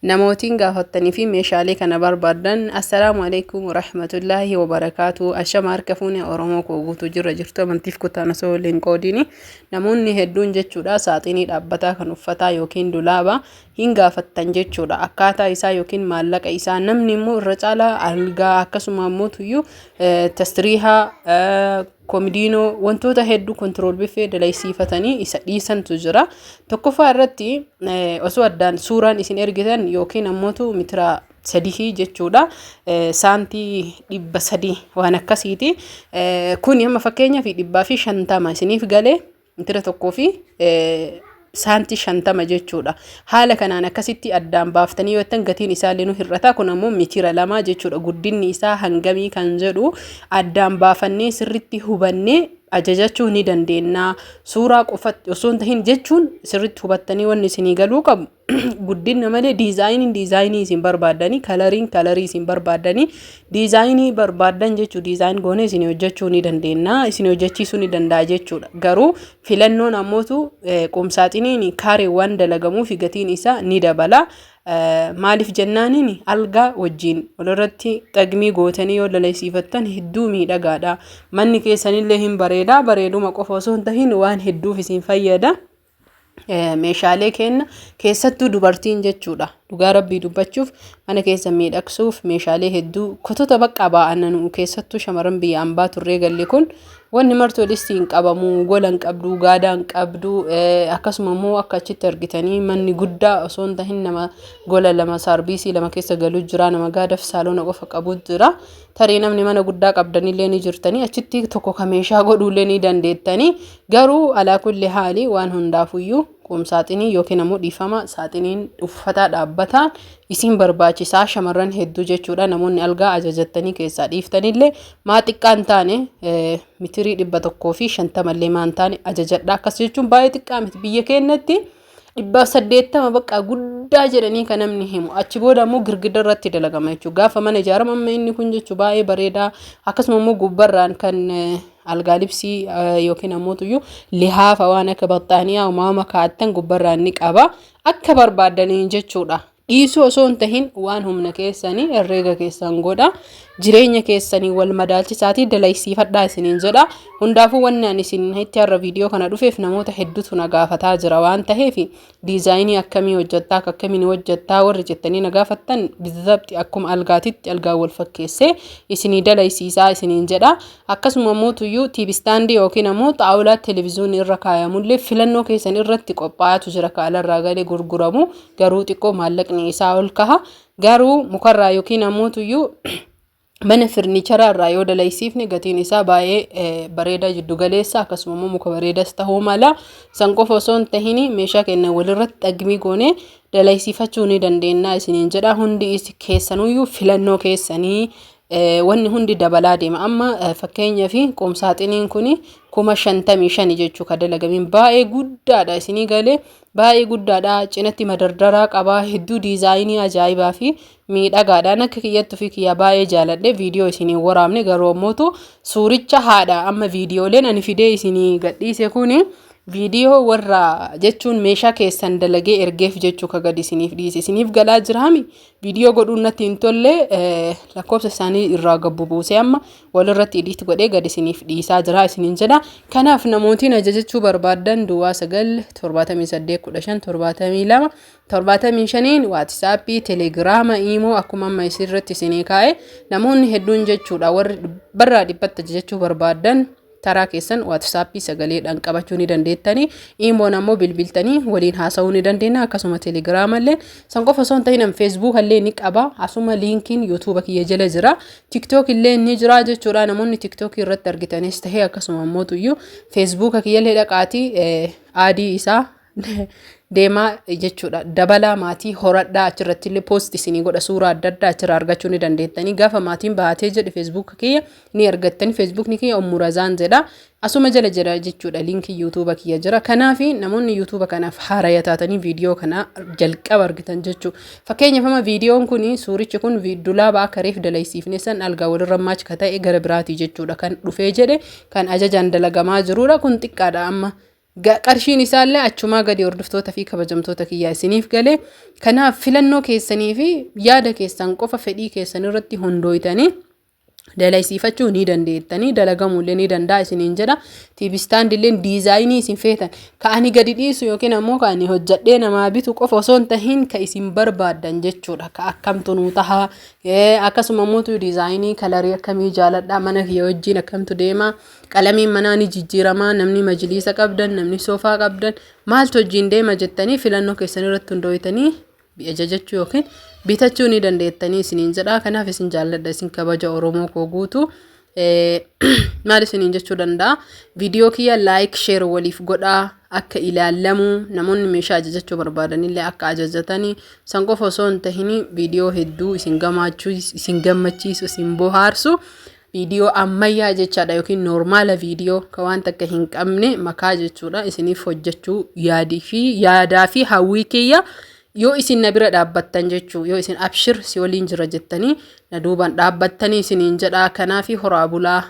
Namootiin gaafattanii fi meeshaalee kana barbaaddan, assalaamu alaikum warahmatullaahi wabarakaatu. Ashama, harka fuune Oromoo koo guutuu jirra jirtu, amantiif kutaan osoo waliin qoodiini, namoonni hedduun jechuudha saaxinii dhaabbataa kan uffataa yookiin dulaaba hin gaafattan jechuudha. Akkaataa isaa yookiin maallaqa isaa, namni immoo irra caalaa algaa, akkasuma immoo tuyyuu tastiriihaa, komidiinoo, wantoota hedduu control buffet dalaysiifatanii isa dhiisantu jira. Tokkoffaa irratti osoo addaan suuraan isin ergitan yookiin ammootu mitira 3 jechuudha. Saantii 300 waan akkasiiti. Kuni amma fakkeenyaaf 150 isiniif galee, mitira 1 fi saantii 50 jechuudha. Haala kanaan akkasitti addaan baaftanii yoo jettan gatiin isaallee nu hir'ata. Kun ammoo mitira 2 jechuudha. Guddinni isaa hangamii kan jedhu addaan baafannee sirritti hubannee ajajachuu ni dandeenya. Suuraa qofatti osoo hin tahin jechuun, sirritti hubattanii wanni isinii galuu qabu, guddina malee diizaayiniin diizaayinii isin barbaaddanii, kalariin kalarii isin barbaaddanii, diizaayinii barbaaddan jechuu, design goonee isin hojjechuu ni dandeenya, isin hojjechiisuu ni danda'a jechuudha. Garuu filannoon ammootu qumsaaxiniin kaareewwan dalagamuu fi gatiin isaa ni dabala. Maaliif jennaaniin, algaa wajjin walirratti xagmii gootanii yoo dalaysiifattan hedduu miidhagaadha. Manni keessanillee hin bareeda, bareeduma qofa osoo hin tahin waan hedduuf isin fayyada. Meeshaalee keenya keessattuu dubartiin jechuudha. Dhugaa Rabbii dubbachuuf, mana keessa miidhagsuuf meeshaalee hedduu kotota bakka ba'ananu, keessattuu shamarran biyya ambaa turree galle kun, wanni marti walitti hin qabamu, gola hin qabdu, gaadaa hin qabdu. Akkasuma immoo akka achitti argitanii manni guddaa osoo hin tahin nama gola lama, saarbiisii lama keessa galuu jira, nama gaadaaf saaloona qofa qabu jira. Tarii namni mana guddaa qabdanillee ni jirtanii, achitti tokko ka meeshaa godhuullee ni dandeettanii. Garuu alaa kulli haali, waan hundaafuyyuu qumsaaxinii yookiin ammoo, dhiifama, saaxiniin uffataa dhaabbataan isin barbaachisaa, shamarran hedduu jechuudha. Namoonni algaa ajajattanii keessaa dhiiftanillee, maa xiqqaa hin taane, mitirii 150llee maa hin taane ajajadha. Akkas jechuun baay'ee xiqqaa miti. Biyya keenyatti 180 bakka guddaa jedhanii kan namni himu. Achi booda immoo girgidda irratti dalagama jechuudha. Gaafa mana ijaaramu amma inni kun jechuun baay'ee bareedaa. Akkasuma immoo gubbarraan kan algaa libsii yookiin ammoo tuyyuu lihaafa, waan akka baxxaaniyaa uumama kaa'attan gubbarraan ni qaba. Akka barbaaddaniin jechuudha. Dhiisuu osoo hin tahin, waan humna keessanii herreega keessan godha. Jireenya keessanii wal madaalchisaatii dalaysiifadhaa isiniin jedha. Hundaafuu wanni ani isin itti har'a viidiyoo kana dhufeef, namoota hedduutu na gaafataa jira waan taheef, diizaayinii akkamii hojjettaa, akka akkamiin hojjettaa warri jettanii na gaafattan, bizabxi akkuma algaatitti algaa wal fakkeessee isinii dalaysiisaa isiniin jedha. Akkasuma immoo tuyyuu TV stand yookiin ammoo xaawulaa televiziyoonii irra kaayamullee filannoo keessan irratti qophaa'atu jira, ka alarraa galee gurguramu, garuu xiqqoo maallaqni isaa ol kaha. Garuu mukarraa yookiin ammoo tuyyuu mana firniicharaa irraa yoo dalaysiifne gatiin isaa baay'ee bareedaa, jiddu galeessa, akkasuma immoo muka bareedas ta'uu mala. San qofa osoo hin tahin meeshaa keenya walirratti xagmii goonee dalaysiifachuu ni dandeenya isiniin jedha. Hundi keessanuyyuu filannoo keessanii, wanni hundi dabalaa deema. Amma fakkeenyaaf qumsaaxiniin kun 55,000 jechuu, ka dalagamiin baay'ee guddaadha isinii galee, baay'ee guddaadha. Cinatti madardaraa qabaa, hedduu diizaayinii ajaa'ibaa fi miidhagaadhaan akka kiyyattuu fi kiyyaa baay'ee jaaladhe. Viidiyoo isinii waraabne, garuu ammootu suuricha haadha amma viidiyooleen ani fidee isinii gadhiise kuni viidiyoo warra jechuun meeshaa keessan dalagee ergeef jechuu, ka gadi isiniif dhiise isiniif galaa jiraami. Viidiyoo godhuun natti hin tolle, lakkoofsa isaanii irraa gabbu buusee amma walirratti edit godhee gadi isiniif dhiisaa jira isiniin jedha. Kanaaf namootiin ajajachuu barbaaddan 09 78 15 72 75n Waatisaappii, Telegiraama, Iimoo akkuma amma isirratti isinii kaa'e, namoonni hedduun jechuudha warri barraa dhibbatti ajajachuu barbaaddan, taraa keessan Waatisaappii sagaleedhaan qabachuu ni dandeettanii, Iimoon ammoo bilbiltanii waliin haasa'uu ni dandeenya. Akkasuma Telegiraama illee. San qofa osoo hin ta'in Feesbuuk illee ni qaba. Asuma liinkiin Yuutuuba kiyya jala jira. TikTok illee ni jira jechuudha. Namoonni TikTok irratti argitanis tahee, akkasuma ammoo tuyyuu Feesbuuka kiyya illee dhaqaatii aadii isaa deemaa jechuudha. Dabalaa maatii horadhaa, achirratti illee post isinii godha, suuraa adda addaa achirraa argachuu ni dandeettanii. Gaafa maatiin bahatee jedhe Feesbuuk kiyya ni argattani. Feesbuukni kiyya Ummurazaan jedha. Asuma jala jira jechuudha. Liinkii Yuutuuba kiyya jira. Kanaaf namoonni Yuutuuba kanaaf haaraya taatanii viidiyoo kana jalqaba argitan jechuudha. Fakkeenyaaf amma viidiyoon kun, suurichi kun, dulaaba akka reef dalaysiifne san algaa walirra match ka ta'e gara biraati jechuudha. Kan dhufee jedhe kan ajajaan dalagamaa jirudha. Kun xiqqaadha amma. Qarshiin isaallee achumaa gadi hordoftoota fi kabajamtoota kiyyaa isiniif galee. Kanaaf filannoo keessanii fi yaada keessan qofa fedhii keessan irratti hundooytanii dalaysiifachuu ni dandeettanii, dalagamuullee ni danda'a isiniin jedha. TV stand illee diizaayinii isin feetan ka ani gadi dhiisu yookiin ammoo ka ani hojjadhee namaa bitu qofa osoo hin tahin ka isin barbaaddan jechuudha. Ka akkamtu nuu tahaa, akkasuma immoo diizaayinii kalarii akkamii jaaladha, mana kiyya wajjin akkamtu deema, qalamiin manaa ni jijjiiramaa, namni majliisa qabdan, namni soofaa qabdan maaltu wajjin deema jettanii filannoo keessan irratti hundooytanii ajajachuu yookiin bitachuu ni dandeettanii isiniin jedha. Kanaaf isin jaalladha, isin kabaja, Oromoo koo guutuu. Maal isiniin jechuu danda'a? Viidiyoo kiyya like, share waliif godhaa, akka ilaallamu, namoonni meeshaa ajajachuu barbaadanillee akka ajajatanii. San qofa osoo hin tahin viidiyoo hedduu isin gammachiisu, isin gammachiisu, isin bohaarsu, viidiyoo ammayyaa jechaadha yookiin normal viidiyoo ka waan takka hin qabne makaa jechuudha isiniif hojjechuu yaadii fi yaadaa fi hawwii kiyya. Yoo isin na bira dhaabbattan jechuu, yoo isin abshir si waliin jira jettanii na duubaan dhaabbattanii isiniin jedhaa. Kanaafi horaa bulaa,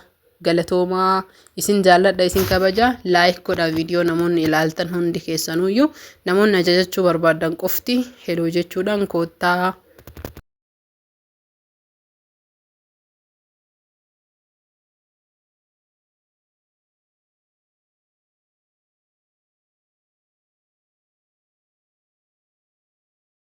galatoomaa, isin jaalladha, isin kabaja. Like godhaa viidiyoo namoonni ilaaltan hundi keessanuyyuu. Namoonni ajajachuu barbaadan qofti heloo jechuudhaan koottaa.